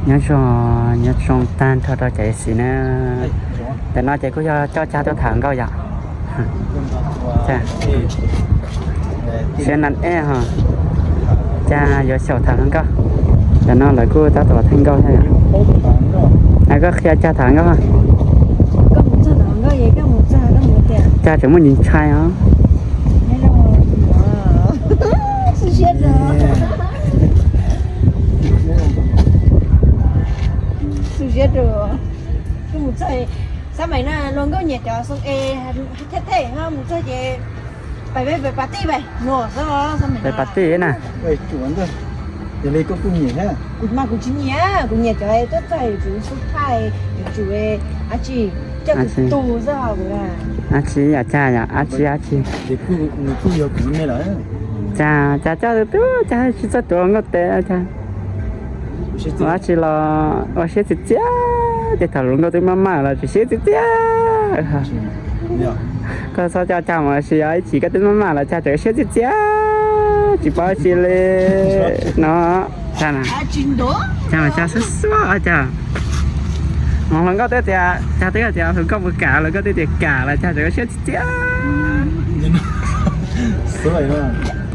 Nyob zoo, nyob zoo tag nrho rau cov xis na. Tam no ces kuj yog coj Cag tuaj tham nkauj yom. Siab ntev ho, Cag yuav xyaum tham hluas nkauj. Tam no lawv kuj tab tom tham nkauj thiab yom. Koj qhia Cag tham nkauj. Cag tseem muaj ntsis ntshai os. Xab maim no luag nkauj nyiam cov xoo es thiab tej ho mus txog ces pais pais pas tij pais nuam xwb. Pais pas tij na. Yog li koj kuj nyiam thiab. Kuv mas kuv tsis nyiam, kuv nyiam cov tuaj txog yuav tsum xub thaj, yuav tsum dab tsi coj tus tus xwb os kuv. Dab tsi yom Cag yom, dab tsi dab tsi. Nws kuj yog kuv me lawm. Cas Cas coj tus tub Cas tsis txawj tuav hluas nkauj tes Cas. Ua dab tsi los ua siab txias txias, ces thaum hluas nkauj twb maj maj los tseem siab txias txias. Koj txhob coj Cas mus ua si os, ib chim koj twb maj maj los Cas tseem siab txias txias, tsis paub dab tsi li no. Cas mas Cas xuab xuab Cas. Hluas nkauj twb tias, Cas twb tias hluas nkauj mus kam, hluas nkauj twb tias kam los Cas tseem siab txias txias.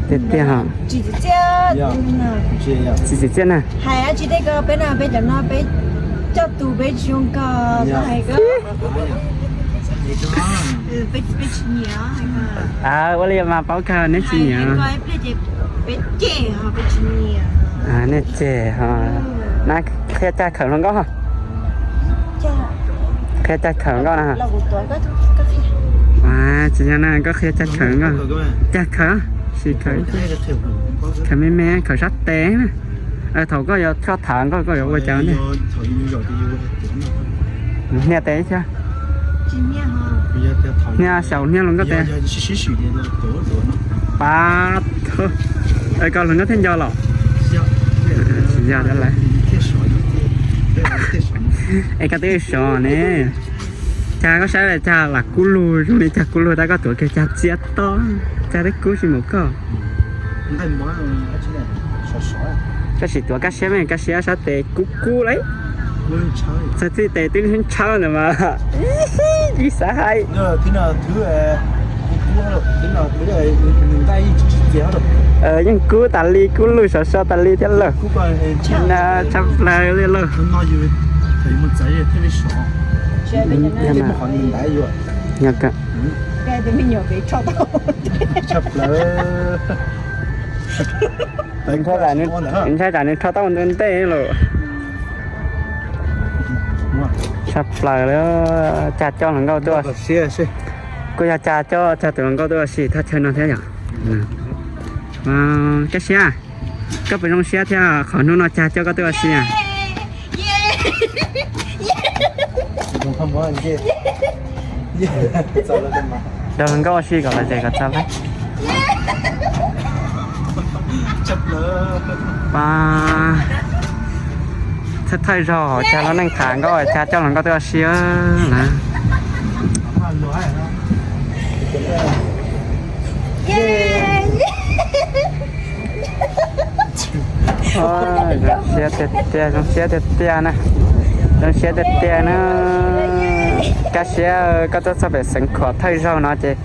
Tiag tiag. Tsis txias txias na. Hais dab tsi tej ko peb no peb cov no peb coj tus peb tsis zoo ko hais ko. Ua li mas paub kawg neb tsis nyiam. Nej cem ho. Na qhia Cas khawm hluas nkauj ho. Qhia Cas khawm nkauj na. Tsis yog na, koj qhia Cas khawm nkauj. Cas khawm, sim khawm. Khawm me me, khawm sab tes na. Thaum koj yuav tshoj tham nkauj koj yuav ua cas ne? Hnia tes thiab. Hnia xyaum hnia hluas nkauj tes. Pab tho. Koj hluas nkauj thiaj nco los. Tsis yog lawm. Es koj twb sov ne. Cas koj saib Cas lam kub lug zoo li Cas kub lug tab koj tuav kiag Cas txias to, Cas twb kub tsis npaum koj. Koj sim tuav Kaj Siab me, Kaj Siab sab tes kub kub lauj. Txog txij tes twb ntshawb ntawd mas. Ib xav hais. Yeej kub tas li, kub lug sov so tas li thiab lauj. Tshaj plaws li lauj. Ntshai tsam nws rho tau ua ntu ntej lauj. Tshaj plaws li. Cas coj hluas nkauj tuaj, kuj yog Cas coj Cas tus hluas nkauj tuaj ua si thaj chaw no thiab yom. Kaj Siab, koj puas zoo siab thiab qhov hnub no Cas coj koj tuaj ua si? Nrog hluas nkauj ua si kom lom zem kom txog lawm. Thawj thawj zaug Cas lub neej tham nkauj, Cas coj hluas nkauj tuaj ua si lawm. Zoo siab tiag tiag, zoo siab tiag tiag na. Zoo siab tiag tiag na. Kaj Siab, koj tuaj txog pem Xeev Khuam thawj zaug no ces,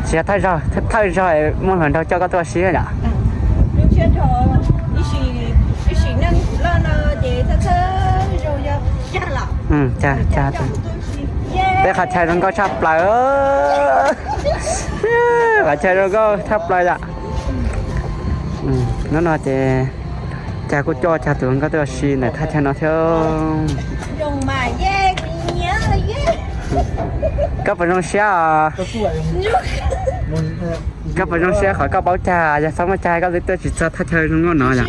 tsis yog thawj zaug, thawj zaug muaj hluas nraug coj koj tuaj ua si yom. Peb qhov chaw zoo nkauj tshaj plaws. Qhov chaw zoo nkauj tshaj plaws yom. Hnub no ces Cas kuj coj Cas tus hluas nkauj tuaj ua si ntawm thaj chaw no thiab. Koj puas zoo siab os? Koj puas zoo siab qhov koj paub Cas, yog txhob muaj Cas koj twb tuaj tsis txog thaj chaw zoo nkauj no yom.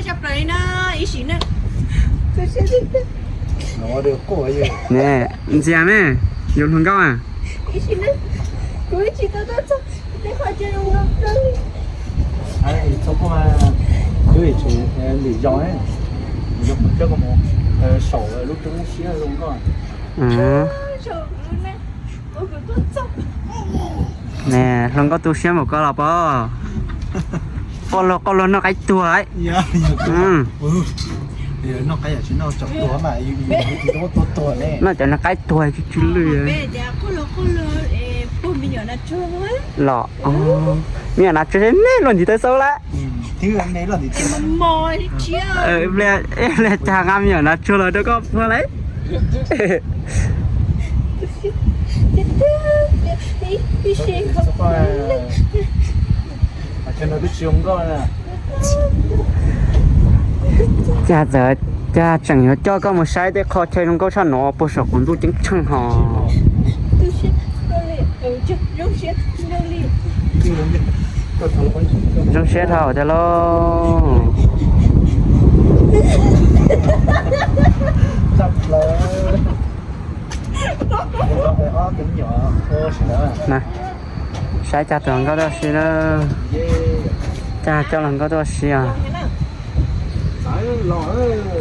Ne, ntxias me, yus hluas nkauj a. Ne, hluas nkauj tu siab npaum koj los pom. Pom luag qauj luag noj qaib tuag lawm. Noj cov noj qaib tuag tsw tsw lwj. Los, me nyuam nas tsuag seb neb luaj ntiv taw xaub lawm. Ib pliag cas nqa me nyuam nas tsuag los rau koj puag lawm. Cas txawm, cas tseem yuav coj koj mus saib tej qho chaw zoo nkauj tshaj no puag saum qaum ntuj ceeb tsheej hos. Zoo siab dhau tiag lauj. Saib Cag tus hluas nkauj tuaj si na. Cag coj hluas nkauj tuaj si os.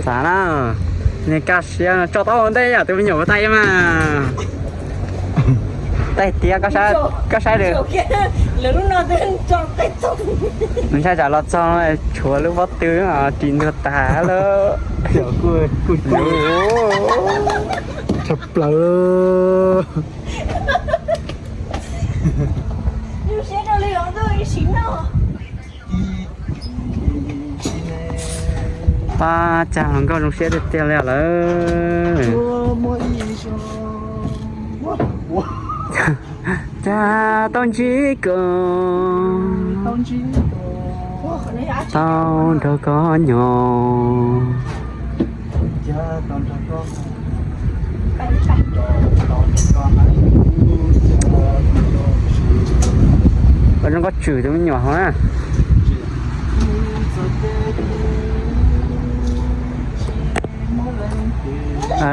Xav na, nej kaj siab tso taub hau ntej yom, tus me nyuam ua tais mas. Tais tiav, koj saib, nws ntshai tsam los txog tshuav lub pob tw ris ntuag tas lawm. Tshaj plaws. Pab Cag hluas nkauj zoo siab tiag tiag li lawm. Cag tau ntsib koj, tau nrog koj nyob. Koj zoo nkauj tswm tus me nyuam hauv na.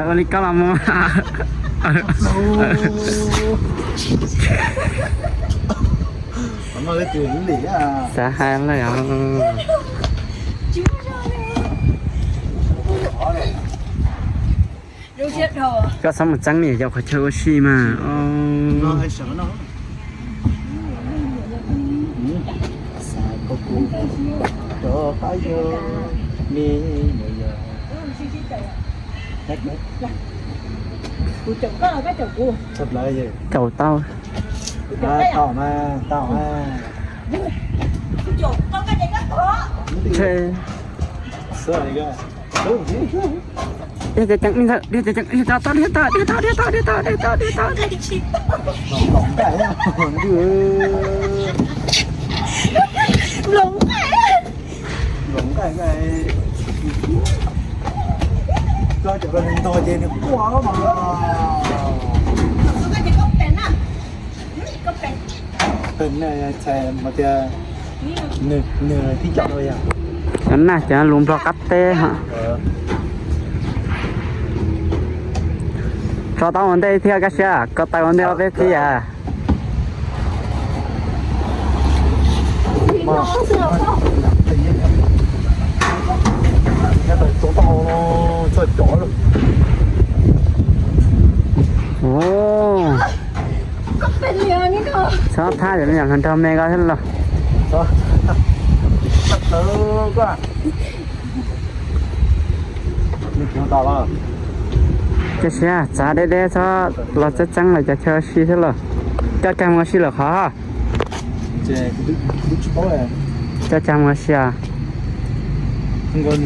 Ua li koj los mus. Xav hais lawm os. Koj txhob mus txeeb niam yau qhov chaw ua si mas. Caum tau. Dej ceev ceev, dej ceev ceev, dej ceev ceev, dej ceev ceev, dej ceev ceev, dej ceev ceev, dej ceev ceev. Nploos nqaij, nploos nqaij. Koj cov ntog ces nws quaj mas. Qee txhais hais tias nws tib co no yog cov nag cov lus Nplog qab teb. Tso taub ua ntej thiab Kab Siab, ko taw ua ntej ob peb thiab. Txhob thab, yog me nyuam hluas nraug me ko thiab los. Kab Siab, txav deb deb txhob los txeeb txeeb lawv cov chaw ua si thiab los. Coj Cag mus ua si lawm qhov. Coj Cag mus ua si os. Koj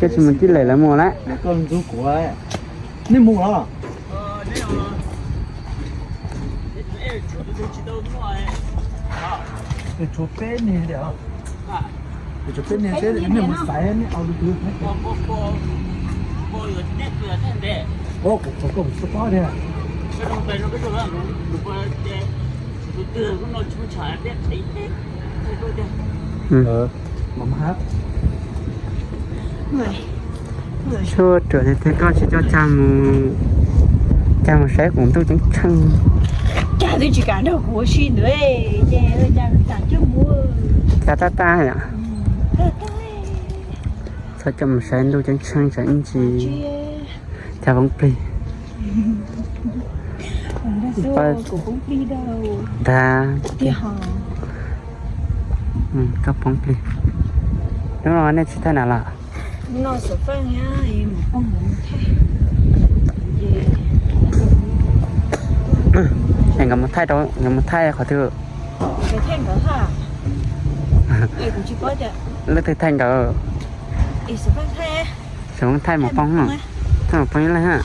tsis mus tib lem lawv mus lawm. Nej mus los? Tshuav peb niag, tshuav peb niag seb nej mus xaiv nej au lwm tus. Kuv tau koj mus xub pob tiag. Tshuav ruam tiag tiag koj tsis coj Cag mus, Cag mus saib qaum ntuj ceeb tsheej. Cag twb tsis kam nrog kuv ua si ntawd, ces Cag kam coj mus. Cag tab tab yom. Tau coj mus saib ntuj ceeb tsheej tsam ib ntsis chaw poob plig. Dag, koj poob plig. Hnub no nej tsis thaij nas los? Es nkawd mus thaij rau, nkawd mus thaij qhov twg? Leej twg thaij nkawd? Xov Feej thaij Maum Poob, thaij Maum Poob ib leeg ha.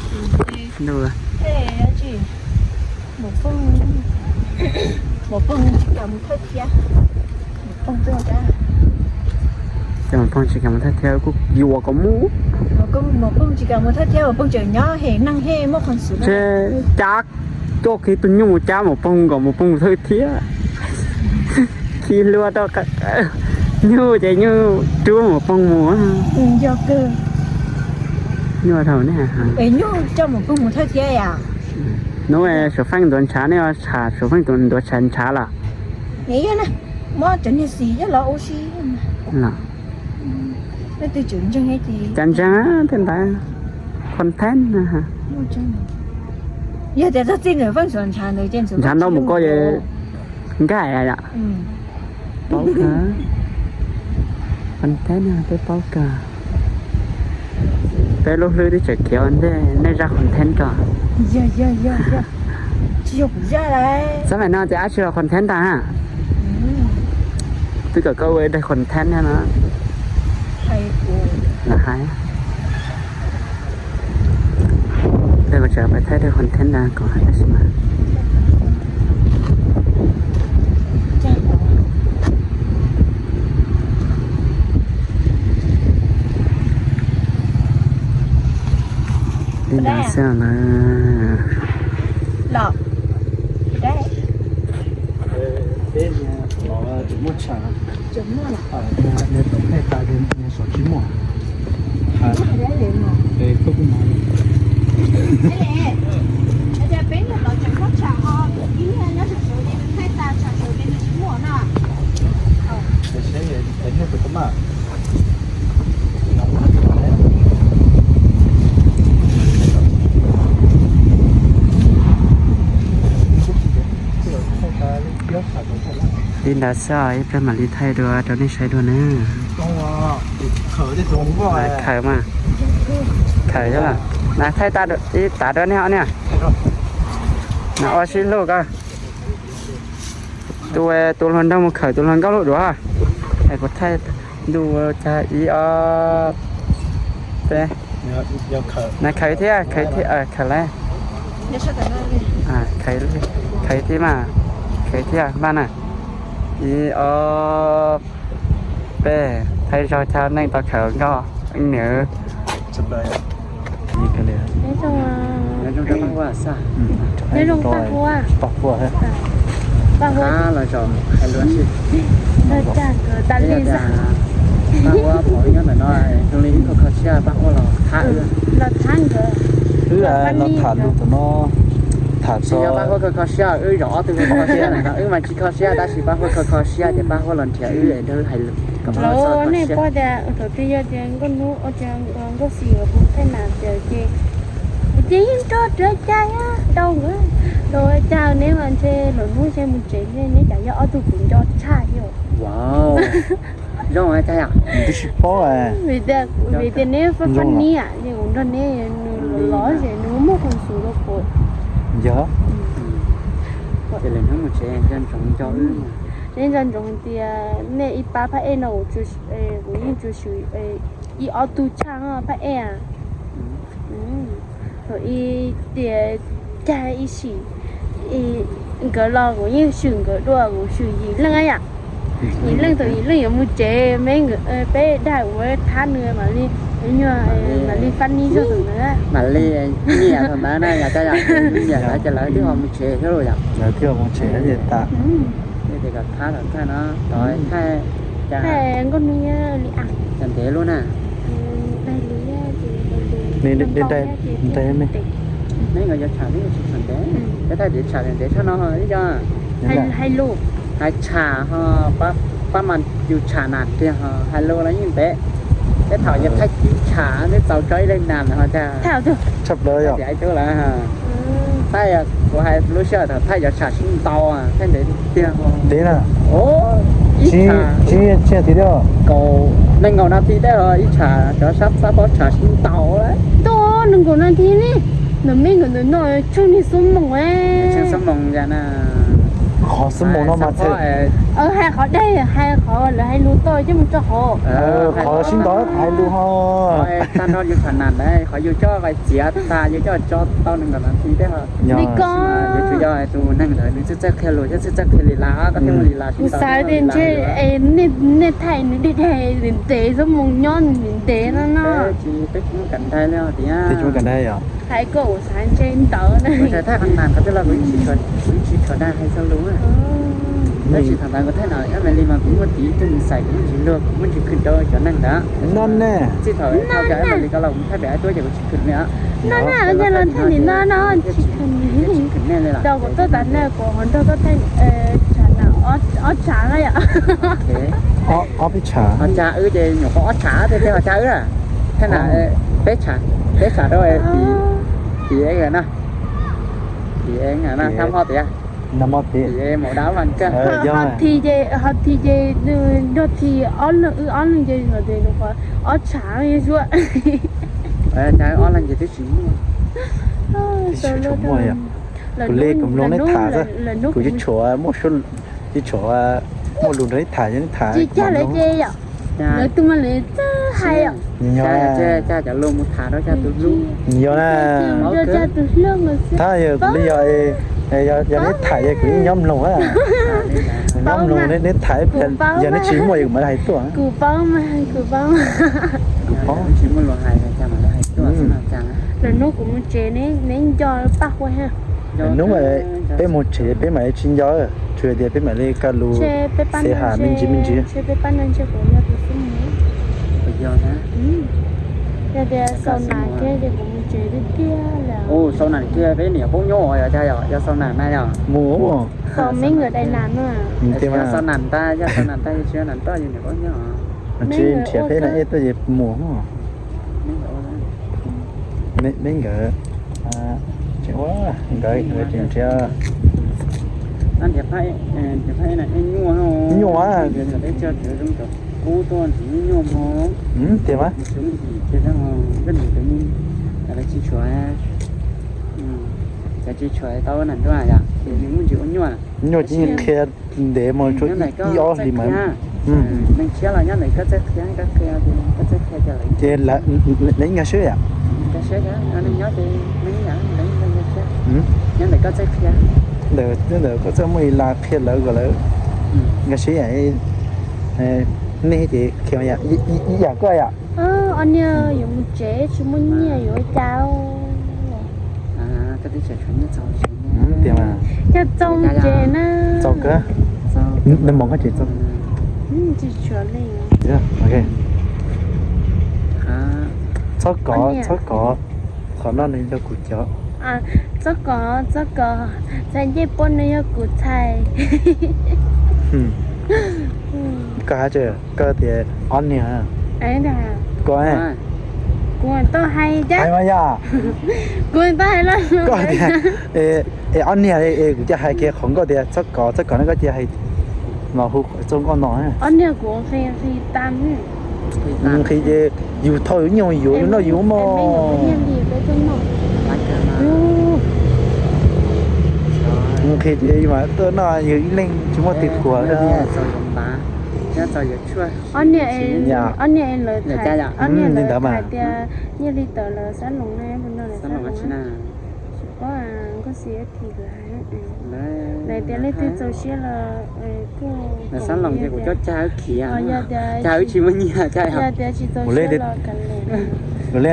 Ces Maum Poob tsis kam mus thaij thiab kuj yuam kom mus. Ces cab, coj kiag tus nyuj mus cab Maum Poob kom Maum Poob mus thaij thiab. Khi hlua rau nyuj ces nyuj rub Maum Poob mus. Nyuj dhau ne. Hnub Xov Feej ntuav ntshav, nej tsham Xov Feej ntuav ntshav ntshav los? Muab cov niag xim coj los ua si. Cov ntseeg tej ntawd, content. Yog tias txog txij ntawm Feej ntuav ntshav ntawd ces ntshav ntau mus koj nkag yom. Paub kawg, content peb paub kawg. Peb lub hlwb twb tseem khiav ua ntej nej zaj content ko. Xab maim no ces ab tsi los content tag ha. Twb kom koj ua ib daig content thiab no. Hais, dag kuv tseem pais thaij daig content na kom tab sis mas li ntawd xwb na. Li ntawd xwb os, ib pliag mam li thaij dua rau nej saib dua na. Khaws mas, khaws xwb los? Na thaij ib tav dua nej os, na ua sib hlub ko. Tus, tus hluas nraug mus khawm tus hluas nkauj lub duav. Es kuv thaij ntu cag ib ob peb. Na khawm thiab, khawm thiab, khawm lawm. Khawm thiab mas, khawm thiab npaj na. Ib ob peb, thaij zog cov neeg tau khawm nkauj niam. Paj Huab, Paj Huab, Paj Huab pom nyob ntawm no zoo li ib khov kho siab Paj Huab los thab wb, los thab nkawd, wb los tham lus tom no, tham txog Paj Huab kho kho siab, wb zaum ob tug kho kho siab ntawm no, wb mas tsis kho siab tab sis Paj Huab kho kho siab ces Paj Huab los nrhiav wb es nrog wb hais lus. Los nej paub tias thaum twg yog tias Nkauj Hnub, Nkauj Xis los puas thaij nas tias ces, ces yeej nrog Rov Cag tau nkawd, Rov Cag neb mas ntshe los hnub ntshe mus tsev ntshe neb cas yog ob tug kuv nco tshaj yom. Zoo cas yom? Twb tsis paub. Vim tias, vim tias neb fab fab niam ces kuv nrog neb, nws los los ces nws muaj khuj xus rau kuv. Yog. Ces lwm hnub mus tsev nco ntsoov nco wb. Neb nco ntsoov hais tias nej ib pab phab ej no kuv yeej tsuas swm ib ob tug tshaj phab ej. Thaum ub tias cag ib sim nkawd los kuv yeej swm nkawd dua, kuv swm yim leej yom. Yim leej, thaum yim leej yuav mus tsev, peb dag kuv thab nws mam li, mam li fab nib zog thaum ntawd, mam li nyiam thaum ntawd na, yog cov yog nyiam lawv ces lawv twb ho mus tsev thiab los yom. Lawv twb ho mus tsev tas. Tias kom thab thaum thaj no, thaij Nkauj Hnub li cas ntev lub na. Neb nkawd yuav tsham twb tsis tsham ntev, peb thaij tias tsham ntev tshaj no ib co. Hais lus, hais tsham ho, pab mas yus tsham nas tiag ho hais lus los yeej ntev. Tej thaum yog thaij ib tsham twb txaus tso ib leeg nas ho cas. Thaij tshaj plaws yog tias ib tug lawm. Thaij kuv hais lub sij hawm thaum thaij cov tsham sib ntaus thaij ntev tiag. Ntev na. Ib tsham tsib tsib nas this thiab. Kaum nees nkaum nas this tej ib tsham cov sab xab pob tsham sib ntaus. Ntuj, nees nkaum nas this ne. Ntawm mej nkawd ntawm no tsheej niag xuab moos. Tsheej xuab moos yam na. Qhov xuab moos no mas hais qhov deg, hais qhov lawv hais lus tau coj mus rau hauv. Qhov sib ntaus hais lus ho. Tag nrho yus tsham nas ntawd qhov yus coj txiav tas yus coj tso tau nees nkaum nas this tej ho. Li ko. Yuav tsum yog tus neeg ntawd nws txawj txawj qhia lus thiab txawj txawj qhia li las koj thiaj muaj li las. Kuv xav tias ntshe nej thaij nws deg deg ntev ntev xuab moos nyob ntev ntev no no. Tsis, peb tsis muaj kam dai li tias. Peb tsis muaj kam dai yom. Hais koj ua xav ntshe ntawd na. Kuv thaij qhov nas qhov twg los kuv yeej tsis tshua dag hais txog lus. Tab sis thaum ntawd kuv thaij no ib me li mas kuv muaj tis ib tug nws xais kuv muaj ntsis luag kuv muaj ntsis khwv rau cov neeg ntawd. No ne. Txij thaum thaij cov ib me li ko los kuv thaij pem ib tuab ces kuv tsis khwv li. No na, yog los thaij nim no no tsis khwv li. Rau kuv tuaj tas na kuv ho nrog koj thaij tsam na ob tsam na yom. Ob peb tsam. Ho cas wb ces nyuam qhuav ob tsam thiab, ho cas wb na. Thaij na, peb tsam, peb tsam rau tim, tim no. Tim no, nag hmo tias. Nag hmo tias. Tim maum dab mas kawg. Ho thi ces, ho thi ces nrog thi ob leeg, wb ob leeg ces nyuam qhuav ob tsam li xwb. Cas ob leeg ces twb tsis muaj. Twb tsis tshua muaj yom. Kuv li kuv mloog neb tham xwb, kuv tsis tshua muaj, tsis tshua muaj lus nrog neb tham, yog neb tham. Tsis cag lawv ces yom. Lawv tus mas lawv txawj hais yom. Cas cov lus mus tham rau cas tus hlub. Yog na. Thab yog kuv li yog, yog neb tham ces kuv yeej nyob mloog a. Kuv nyob mloog neb tham, yog neb tsis muaj ces kuv mam li hais tuaj. Kuv paub mas, kuv paub. Kuv paub. Lwm hnub kuv mus tsev neb nco paj huab. Lwm hnub peb mus tsev peb mam li tsis nco, tsuas tias peb mam li kaw lus xav hais me ntsis me ntsis. Yog tias xaus nas kiag ces kuv mus tsev tiag tiag lawm. Xaus nas kiag peb niam poob nyob yog cas yog, yog xaus nas na yog. Mus. Xaus me nkawd daim nas na. Xaus nas ntag, yog xaus nas ntag yog tsis yog nas toj yog niam poob nyob. Tsis nrhiav peb na ej tuaj ces mus. Me nkawd tseem ua nkawd tseem nrhiav. Nyuaj. Qub tuaj ntawd nyuaj mog. Tiag mas. Cov tsis tshua tau na ntuj yom, ces nws muaj ntsis ua nyuaj. Nyuaj ces qhia ntev mus tsuas ib ob hlis mas. Neeg tshiab los nyob ntawm koj txawj qhia, koj qhia, koj txawj qhia rau lawv. Ces lawv nkag siab yom. Nkag siab, neeg nyob ces neeg yam, nyob ntawm koj txawj qhia. Ntawm, ntawm koj txawj muaj ib las qhia lawv kom lawv nkag siab yom. Nej ces qhia yam, ib yam koj yom. Ob niag yuav mus tsev tsis muaj nyiaj yuav ua cas. Tiag mas. Cog txaus tsev na. Txaus kawg. Nws mos koj tsev txaus. Tsis tshuav li. Txhob kov, txhob kov. Qhov no nws yog kuv cov. Txhob kov, txhob kov. Txhais ncej puab nws yog kuv txhais. Koj hais tias, koj tias ob niag. Koj, kuv tau hais thiab. Hais mas yog. Kuv tau hais los. Koj tias, es ob niag es kuv cia hais kiag qhov nkauj tias txhob kov, txhob kov no koj cia hais los hu txoj nkauj no. Ob niag kuv nqhis, nqhis tas. Nqhis ces yus thauj yus nyoog yuav yus noj yus mog. Nqhis ces yus mas tuaj noj yus ib leeg tsis muaj twg khuam. Ob niag, ob niag lawv li ntawd mas. Hais tias nyiaj li tawm lawv xab loos na, no lawv xab loos. Tsis paub, nkauj xis thiv lawv hais. Lawv tias leej twg txaus siab los kuj. Lawv xab loos ces kuv coj cag wb khiav, cag wb tsis muaj nyiaj, cag yog tias tsis txaus siab los kav liam. Kuv li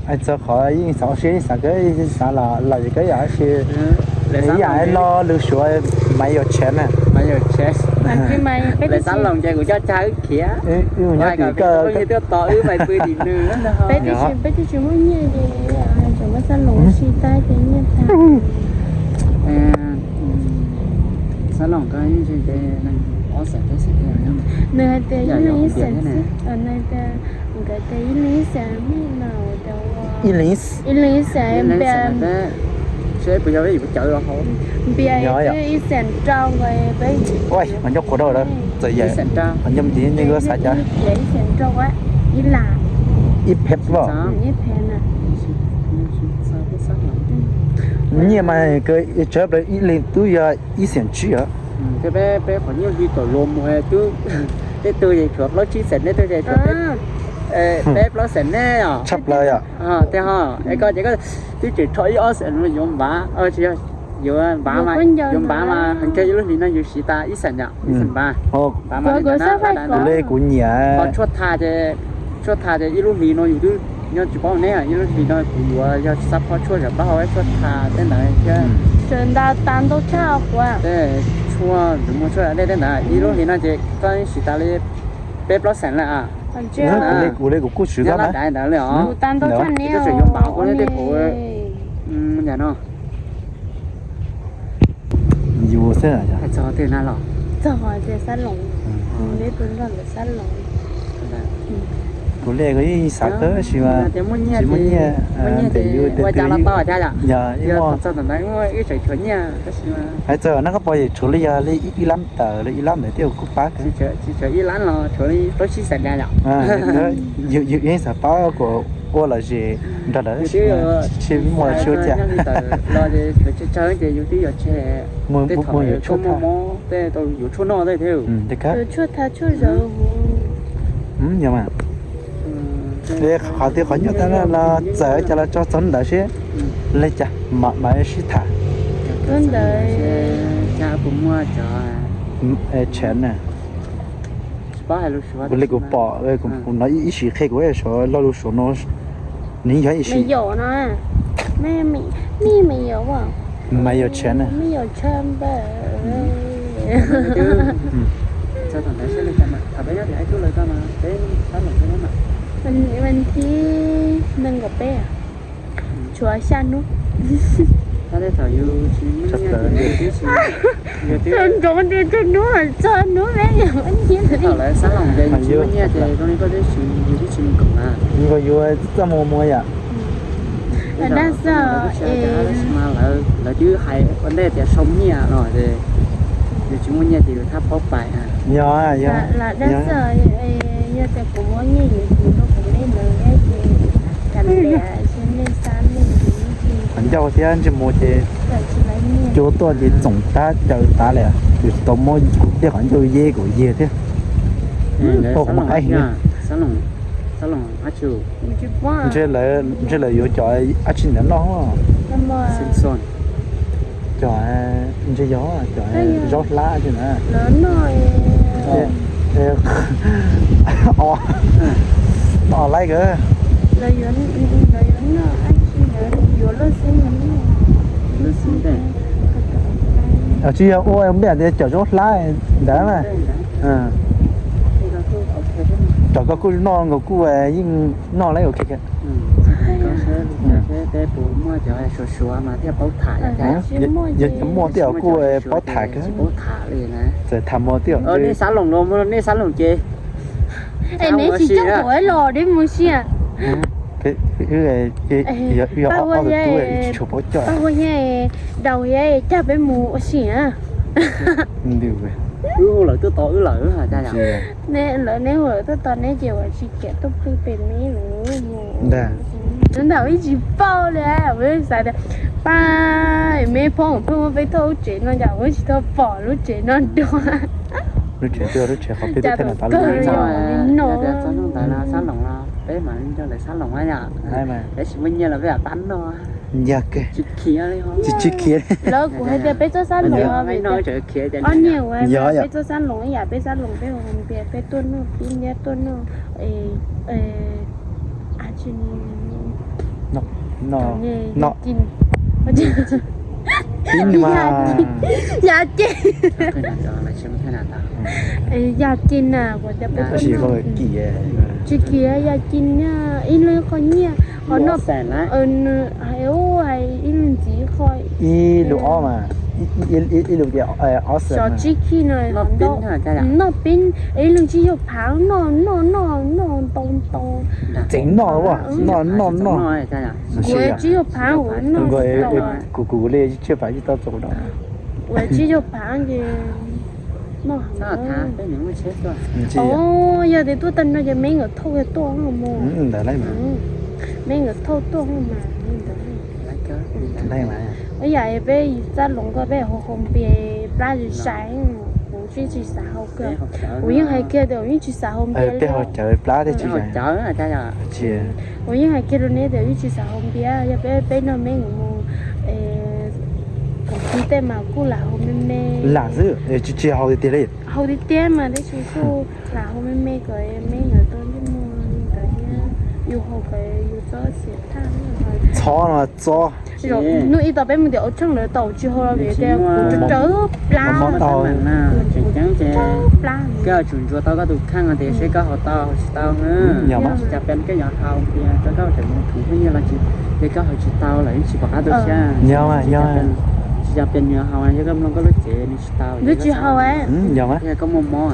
hais txog qhov yeej xav ua siab yeej xav kawg, yeej xav los los yog kawg yom, tab sis ib yam lo lus Suav maiv yuav tsheb na. Maiv yuav tsheb. Lawv xab loos ces kuv coj cag wb khiav. Wb mus nyob tim koj, wb tuaj tos wb mas pw tim nws. Peb twb tsis, peb twb tsis muaj nyiaj ces tseem muab xab loos ua si tag ces nyiaj tag. Xab loos koj yeej tsis ces neeg ob xeem peb xeem. Nws hais tias yeej neeg ib xeem xwb, nws hais tias Ib leeg ib xees, ib leeg ib xees, npias, seb puas yog peb yuav cawv los hauv. Npias ib xees rau nkaus peb. Ua, mas nco qhuav rau lawm, txawm yam, mas nco mus tiv ne koj xav cas? Ib xees rau ib las, ib pheb los? Ib pheb na. Nyiaj mas kawg, tsawg plaws ib leeg twb yog ib xees tsib os. Thiab peb, peb qhov nyiaj hli kom luag mus twb, tej tug es tshuav plaub tsib xees, tej tug es tshuav, peb plaub xees ne os. Tshaj plaws yom. Tej ho es koj ces koj twb tseem rho ib ob xees yuav npav, tsis yog, yuav npav mas, yuav npav mas ntshe ib lub hlis no yus siv tas ib xees yom, ib xees npav. Kuv le kuv nyiam. Qhov tshuaj tha ces, tshuaj tha ces ib lub hlis no yus twb nyob tsis paub ne, ib lub hlis no kuv yuav yog xab phob tshuaj zam plaub hau, tshuaj tha tej ntawd thiab. Sawv ntawd tas ntau tshaj qhuav. Tej tshuaj ntawd, muaj tshuaj dej tej ntawd, ib lub hlis no ces koj siv tas li peb plaub xees lawm. Kuv le kuv kuj siv tas ntawd li os. Koj tseem yuav npav koj tej pum no. Yus xwb. Txog twg na los? Txog tias Xab Loos, neb tus nrog ntawm Xab Loos. Kuv le kuv yeej xav kawg sis mas tsis muaj nyiaj, muaj nyiaj tes yus ua cas los tau thiab yom. Yog ib muaj txog ntawd wb tseem tshuav nyiaj tab sis mas hais txog no koj pom yus tshuav li yog li ib lab tawm li ib lab ntawd thiab kuj pab kawg. Tsis tshuav ib lab los tshuav li plaub tsib xees yom. Yus yeej xav pab kom ua lom zem nrog lawv, tsis muaj tsis ua cas. Los tsawg tsawg ces yus twb yuav tseg, tej thaum yuav tshuaj tha, tej tau yuav tshuaj noj tej thiab. Yuav tshuaj tha tshuaj zawv. Yog mas. Qhov twg qhov nyuaj tag los txawm cas los tso txog ntawd seb li cas mam mam sib tham. Ntawd tshav na. Kuv li kuv pom, kuv hnov ib sim qhia kuv suav lo lus suav no, nws yog ib sim. Mày giỏi no, mày, mày, mày giỏi quá. Mày giỏi chén à? Mày giỏi chén vậy. Txog thaum ntawd seb li cas mas thaum peb nyob tim Aib Tub lawv txog mas peb sab lom peb nyob mas. Vas thiv nees nkaum peb, tshuav xya hnub. Tab tej thaum yus tsis muaj nyiaj ces yus twb tsis, yus twb nrov nrov txog hnub peb yog muaj nyiaj. Thaum lawv sab lom ces yus tsis muaj nyiaj ces zoo li koj twb tsis, yus twb tsis mus koom na. Nkaus yus txaj muag muag yom. Dab xwb es mas lawv twb hais ua ntej tias sau nyiaj no ces yus tsis muaj nyiaj ces yus thab paub pais. Yog, yog. Dab xwb, yog tias kuv muaj nyiaj yus tus rau kuv nej ntawd ces kav liam, nej xav nej. Qhov ncauj thiab ntsej muag ces cua tuaj ces txoom tag caws tas li, yus tsis tau muab kuv tej qhov ncauj yeb kuv yiag thiab. Ua kuv mas qaib heev. Ntshe lawv, ntshe lawv yuav cov dab tsi ntawd noj. Cov, ntshe yog cov zaub hlab na. O, laib kawg. Tsis yog ua npe tias cov zaub hlab ntawd na. Cov koj kuj noj nkaus kuj yeej noj lawm. Yog muaj tej kuj paub tham kawg. Txawm tham muag tej. Nej sab loos los, nej sab loos ces. Es neb tsis coj kuv los deb mus sia. Yog ob tug tub tsis tshua paub coj. Pab hu thiab, Daus thiab, coj peb mus ua si na. Wb hu lawm twb tau wb lawm. Lawv neb hu lawm twb tau neb ces ua tsis kam tuaj pw pem neb lawm. Ntawm ib tsis paub li, kuv xav tias pab me phooj pheej muab peb tuaj lub tsev no cas kuv tsis tau pom lub tsev no dua. Lub tsev twg, lub tsev qhov twg, teb thaj nam tas lub no. Peb mam li nrog lawv sab loos yom. Peb tsis muaj nyiaj los peb pab noj. Yog kawg. Tsis, tsis khiav. Lawv kuv hais tias peb txoj sab loos, ob niag uas peb txoj sab loos ib yam peb sab loos peb ua npias peb tuaj noj pib ntiab tuaj noj tsi no. Yaj ci. Yaj ci na, kuv tias peb tuaj noj. Tsis khiav, yaj ci na, ib leeg qhov nyiaj qhov no. Hais ib leeg ntxiv qhov ib lub ob mas. Ib lus tias awesome. Xyov tsib khij no noj peb, ib leeg tsib caug phav noj noj noj noj ntau ntau. Tseem noj, noj noj noj. Kuv tsib caug phav kuv noj, kuv kuv li tsib caug phav tsis tau txaus no. Kuv tsib caug phav ces noj. Yog tias tuaj tag no ces me nkawd thauj tuaj mus. Ntawd lawm mas. Me nkawd thauj tuaj mas. Ib yam peb txaj hluas nkauj peb hau hau npias plab zis zais, kuv tsis tsis xav hau kiag. Kuv yeej hais kiag tias kuv yeej tsis xav hau npias. Peb hau cawv plab thiab tsis zais. Kuv yeej hais kiag rau neb tias yeej tsis xav hau npias, yog peb peb nrog me nkawd mus koom txog tej mas kuj lam hau me me. Lam xwb, tsis tsis hau tiag tiag li. Hau tiag tiag mas tab sis kuj lam hau me me kom me nkawd tau ntsej muag li ntawd thiab, yus hau kom yus txob xiam thaj. Txhob no txob. Hnub ib tau peb mus tias Au Tsheej lawv tau tsis hau los vim tias kuv tsawv tsawv plab. Mob tau. Tseem ceeb ces koj tsum ntsuas tau koj tus kheej tias seb koj hau tau hau tsis tau na. Tsis cas pes koj yuav hau tias koj tseem mus thum phooj ywg los tsis, ces koj hau tsis tau lawm yeej tsis pom qab tu siab. Tsis cas pes nws hau yog koj mloog koj lub cev nws tsis tau. Twb tsis hau. Koj muaj mob.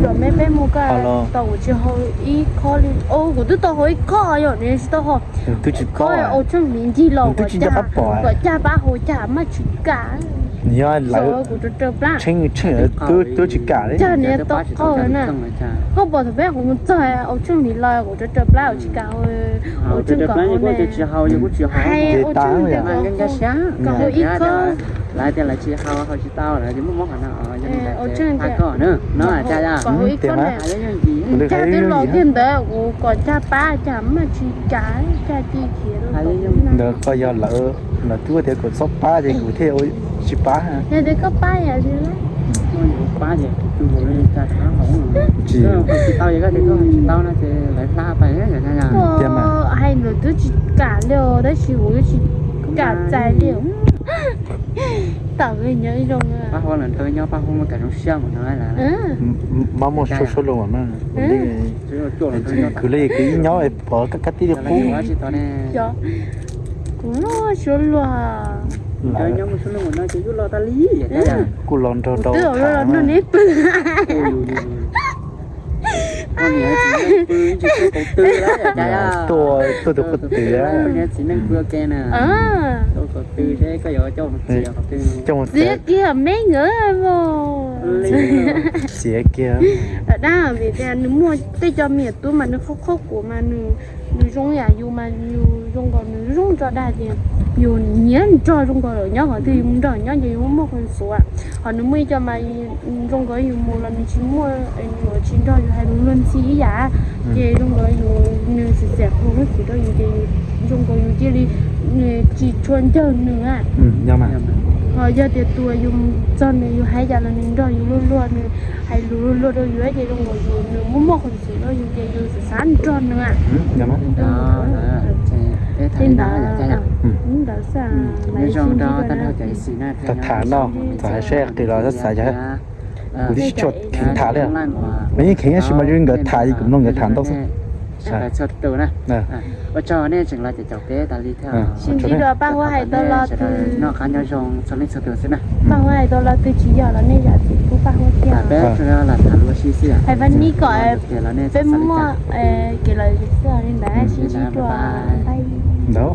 Zaum me peb mus koj tau kuv tsis hau ib khob li. Kuv twb tau hau ib khob yom, nws tsis tau hau. Twb tsis paub Au Tsheej hliv ncig los kom cag pab hau cag maj tsis kam. Yog lawv kuv tsawv tsawv plab. Tsheej tsheej twb tsis kam li. Cag niam tau qau na. Koj pom thaum peb kuv mus txog Au Tsheej hliv los kuv tsawv tsawv plab kuv tsis kam hau. Au Tsheej kom hau ne. Hais Au Tsheej kom hau ib khob. Lawv tias lawv tsis hau hau tsis tau lawv tias muaj mob qhov no. Au Tsheej tias kom hau ib khob ne. Cag twb los kiag ntawd kuv kom cag pab cag maj tsis kam, cag ci khiav. Ntawd koj yog lawv, lawv twb tias kom txhob pab ces kuv thiaj tsis pab. Yog tias koj pab yam li lawm. Tsis tau, yog koj tias koj tsis tau no ces lawv hla pais. Tiag mas. Hais lawv twb tsis kam li os, tab sis kuv twb tsis kam txais li. Tam nyob zoo. Pab hau lawm nrog nyob pab hau muaj kam zoo siab npaum no. Pab muaj suab suab luag mas. Kwv li kwv ib nyob pov kab tib li qub. Kuv muaj suab luag. Kuj los nrog rau neb pw. Tuaj tuaj tus qub twg. Txiv kiag me nkawd. Txiv kiag. Dab vim tias nws muaj tej cov me nyuam tub mas nws qhuab qhuab kuv mas nws zoo yam yus mas yus zoo nkaus nws zoo tso dag ces yus nyiam nrog zoo nkaus lawm nyob qhov twg yus nrog nyob ces yus muaj muaj khuv xim. Ho nws muaj ib co mas zoo nkaus yus mus los nws tsis muaj, nws tsis nrog yus hais lus luag ntxhi ib yam. Ces zoo nkaus yus nws xiam xiam qhov lub txim rau yus ces zoo nkaus yus cia li tsis tshua ncawg nws. Ho yog tias tus yus txog nws yus hais cas los nws nrog yus luag luag, nws hais lus luag luag rau yus ces zoo nkaus yus nws muaj muaj khuv xim rau yus ces yus xav xav nrog nws. Li ntawd, li ntawd xwb. Tham no txawm hais seb qis los xav xav yog kuv twb tsis tshua kheev tham li. Kuv yeej kheev tab sis mas zoo nkawd tham ces kuv mloog nkawd tham ntau xwb. Sawv daws txhua tus na, ua tsaug nej tseem los caum caum peb tas li thiab. Sib ntsib dua Paj Huab hais tau lo twg, noj qab nyob zoo txhua leej txhua tus xwb na. Paj Huab hais tau lo twg tsis yog los nej zam txim pub Paj Huab thiab. Peb lam tham lus ua si xwb. Hais Paj Nib kom peb muaj kev lom zem xwb li ntawd, sib ntsib dua. Ntau.